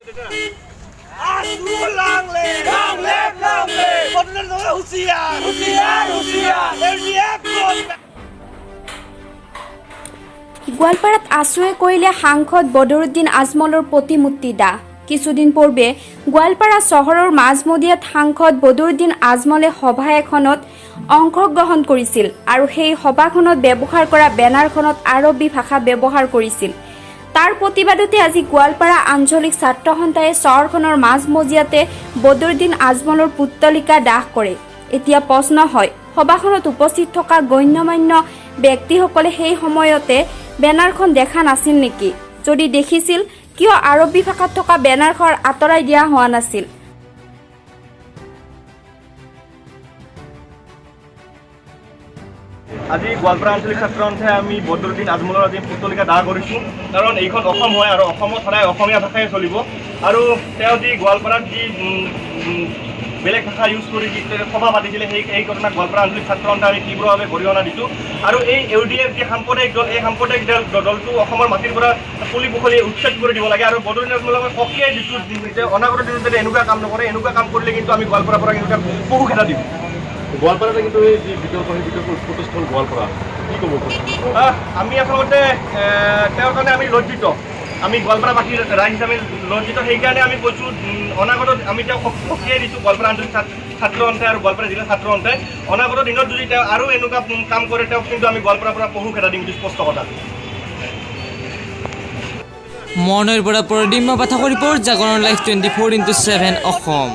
আছু লাংলে লাংলে লাংলে হুঁচিয়াৰ হুঁচিয়াৰ হুঁচিয়াৰ। LDF. গোৱালপাৰাত আছুৱে কৰিলে সাংসদ বদৰুদ্দিন আজমলৰ প্ৰতিমূৰ্তি দাহ। কিছুদিন পূৰ্বে গোৱালপাৰা চহৰৰ মাজমজিয়াত সাংসদ বদৰুদ্দিন আজমলে সভা এখনত অংশগ্ৰহণ কৰিছিল আৰু সেই সভাখনত ব্যৱহাৰ কৰা বেনাৰখনত আৰবী ভাষা ব্যৱহাৰ কৰিছিল। তাৰ প্ৰতিবাদতে আজি গোৱালপাৰা আঞ্চলিক ছাত্ৰ সন্থাই চহৰখনৰ মাজমজিয়াতে বদৰুদ্দিন আজমলৰ পুত্তলিকা দাহ কৰে। এতিয়া প্ৰশ্ন হয়, সভাখনত উপস্থিত থকা গণ্যমান্য ব্যক্তিসকলে সেই সময়তে বেনাৰখন দেখা নাছিল নেকি? যদি দেখিছিল, কিয় আৰবী ভাষাত থকা বেনাৰখন আঁতৰাই দিয়া হোৱা নাছিল? আজি গোৱালপাৰা আঞ্চলিক ছাত্ৰ সন্থাই আমি বদৰুদ্দিন আজমলৰ আজি পুত্তলিকা দাহ কৰিছোঁ। কাৰণ এইখন অসম হয় আৰু অসমত সদায় অসমীয়া ভাষাই চলিব। আৰু তেওঁ যি গোৱালপাৰাত যি বেলেগ ভাষা ইউজ কৰি যি তেওঁ সভা পাতিছিলে, এই ঘটনাক গোৱালপাৰা আঞ্চলিক ছাত্ৰ সন্থাই আমি তীব্ৰভাৱে গৰিহণা দিছোঁ। আৰু এই ইউডিএফ যি সাম্প্ৰদায়িক দল, এই সাম্প্ৰদায়িক দলটো অসমৰ মাটিৰ পৰা পুলি পুখলি উচ্ছেদ কৰি দিব লাগে। আৰু বদৰুদ্দিন আজমলক আমি সকীয়াই দিছোঁ যে অনাগত দিনত যাতে এনেকুৱা কাম নকৰে। এনেকুৱা কাম কৰিলে কিন্তু আমি গোৱালপাৰাৰ পৰা কিন্তু পহু খেদা দিম। গোৱালপাৰাতে কিন্তু এই যি বিতৰ্ক, সেই বিতৰ্কৰ উৎপত্তিস্থল গোৱালপাৰা, কি ক'ব? আমি আচলতে তেওঁৰ কাৰণে আমি লজ্জিত। আমি গোৱালপাৰাবাসী ৰাইজ হিচাপে লজ্জিত। সেইকাৰণে আমি কৈছোঁ, অনাগত আমি তেওঁক সকীয়াই দিছোঁ, গোৱালপাৰা আঞ্চলিক ছাত্ৰ সন্থাই আৰু গোৱালপাৰা জিলা ছাত্ৰ সন্থাই। অনাগত দিনত যদি তেওঁ আৰু এনেকুৱা কাম কৰে, তেওঁক কিন্তু আমি গোৱালপাৰাৰ পৰা পহু খেদা দিম। এইটো স্পষ্ট কথা। মনৰ পৰা প্ৰদ্যুম্ন পাঠকৰ ৰিপৰ্ট, জাগৰণ লাইভ 24x7 Assam.